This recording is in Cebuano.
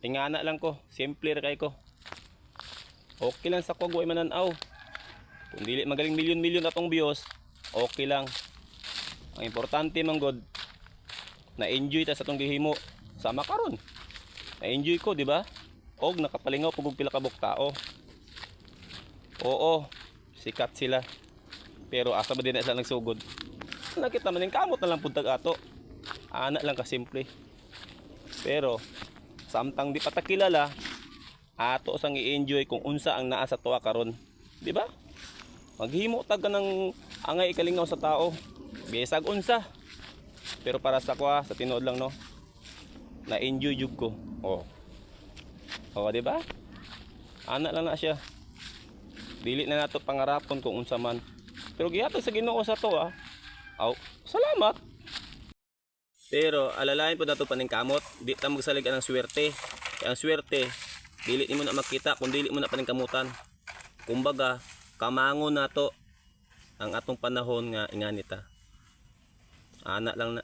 Ingana lang ko, simple ra kay ko. Okay lang sa ko way mananaw. Kung dili magaling milyon-milyon atong views, okay lang. Ang importante man god, na-enjoy ta sa atong gihimo sama karon. Na-enjoy ko, di ba? Og nakapalingaw pug og pila ka buok tao. Oo, sikat sila. Pero asa ba din na sila nagsugod? Nakita man kamot na lang pud tag ato. Ana lang kasimple. Pero samtang di pa ta kilala, ato sang i-enjoy kung unsa ang naa sa tuwa karon. Di ba? Maghimo tag ka ng angay ikalingaw sa tao. Bisag unsa. Pero para sa kwa, sa tinuod lang, no. Na-enjoy jud ko. Oh. Oh, di ba? Ana lang na siya. Dili na nato pangarapon kung unsa man. Pero gihatag sa Ginoo sa to ah. Aw, salamat. Pero alalahin po nato paningkamot, di ta magsalig ang swerte. Kaya ang swerte, dili nimo na makita kung dili mo na paningkamutan. Kumbaga, kamangon nato ang atong panahon nga ingani ta. Ana lang na.